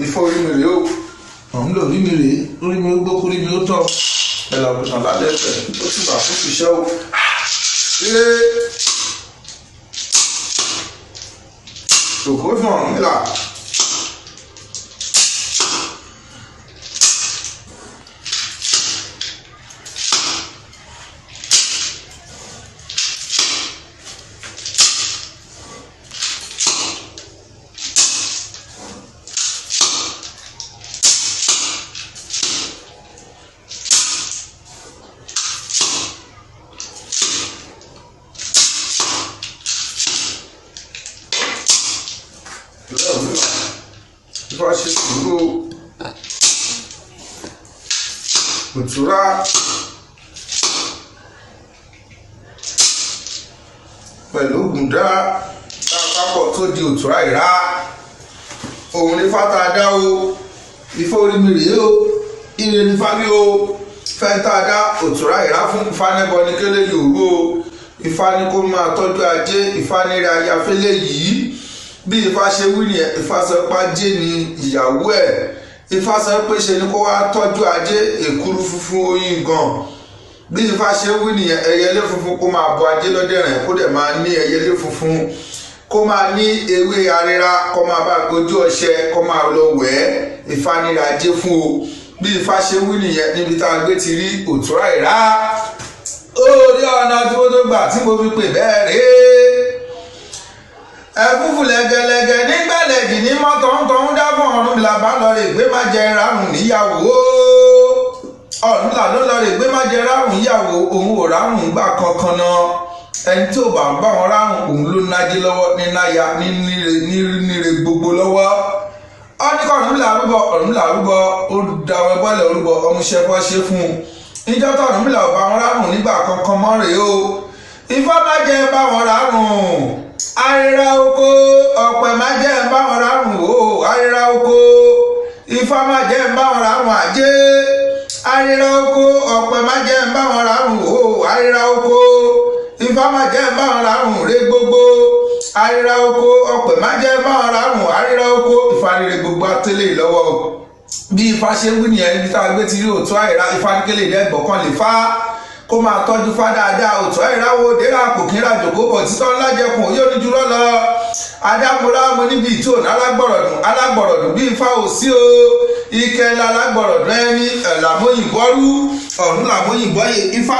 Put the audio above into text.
Ifá orí mi rèé o, ọ̀hún lò rí mi rèé, orí mi ó gbó kórí mi ó tọ̀ ẹ̀là ògùntàn lálẹ́ ẹ̀fẹ̀ ó sì bà fún ṣiṣẹ́ o. Ire òkú fún Ọ̀rúnmìlà. Ọ̀rúnmìlà, Ifá ṣe sùúrù òtúrá pẹ̀lú gùndá lápapọ̀ tó di òtúrá ìrá. Òun ní fata dá o. Ifá orí mi rèé o, ire ní fáwí o. Fẹ́ntà dá òtúrá ìrá fún Ifá nẹ́bọ ní kélé yòówó o. Ifá ní kó máa tọ́jú ajé. Ifá ní ra ayafẹ́lẹ́ yìí. Bí Ifá ṣe wí nìyẹn. Ifá sọ pé ajé ni ìyàwó ẹ̀. Ifá sọ pé ṣe ni kó wá tọ́jú ajé, èkuru funfun oyin gan. Bí Ifá ṣe wí nìyẹn. Ẹyẹlé funfun kó máa bọ ajé lọ́dẹ̀rẹ̀, kó dẹ̀ máa ní ẹyẹlé funfun, kó máa ní ewé arira, kó máa bá gojú ọṣẹ, kó máa lọ wẹ̀ ẹ́. Ifá nira ajé fún o. Bí Ifá ṣe wí nìyẹn níbi tá a gbé ti rí òtúrá ìrá. Orí ọ̀nà tí mo tó gbà tí mo fi pè bẹ́ẹ̀ rèé. Ẹ̀fúfù lẹ́gẹ̀lẹ́gẹ̀ nígbàlẹ̀jì ní mọ́tọ̀ntọ̀n dá fún Ọ̀rúnmìlà bá lọ rè gbé má jẹ rárùn níyàwó. Ọ̀rúnmìlà ló lọ rè gbé má jẹ rárùn níyàwó. Òun ò rárùn gbà kankan náà. Ẹni tí ò bá ń bá wọn rárùn, òun ló nájé lọ́wọ́, nínáya níre gbogbo lọ́wọ́. Ọ́nìkọ̀ Ọ̀rúnmìlà rúbọ, Ọ̀rúnmìlà rúbọ, ó da wọn bọ́lẹ̀ rúbọ, ọmúṣẹ́ fọ́ ṣe fún un. Níjọ́ tó Ọ̀rúnmìlà ò bá wọn rárùn nígbà kankan mọ́ rèé o. Ifá má jẹ́ bá wọn rárùn arira oko, ọ̀pẹ má jẹ́ ń bá wọn rárùn o. Arira oko, Ifá má jẹ́ ń bá wọn rárùn ajé. Arira oko, ọ̀pẹ má jẹ́ ń bá wọn rárùn o. Arira oko, Ifá má jẹ́ ń bá wọn rárùn ré gbogbo. Arira oko, ọ̀pẹ má jẹ́ ń bá wọn rárùn arira oko. Ifá rere gbogbo atẹ́lẹ̀ lọ́wọ́ o. Bí Ifá ṣe wí nìyẹn níbi tá a gbé ti rí òtún àìrá. Ifá ní kélé ìdẹ́gbọ̀kan lè fá kó máa tọ́jú fá dáadáa. Òtún àìráwò dérà kò kí ń rajò kó bọ̀ títọ́ ńlá jẹkùn yóò ní jùlọ lọ. Adámúrámú níbi ìtò alágbọ̀rọ̀dùn alágbọ̀rọ̀dùn bí Ifá ò sí o. Ike ńlá alágbọ̀rọ̀dùn ẹni ẹ̀làmóyìnbọ́rú ọ̀run làmóyìnbọ́yè Ifá.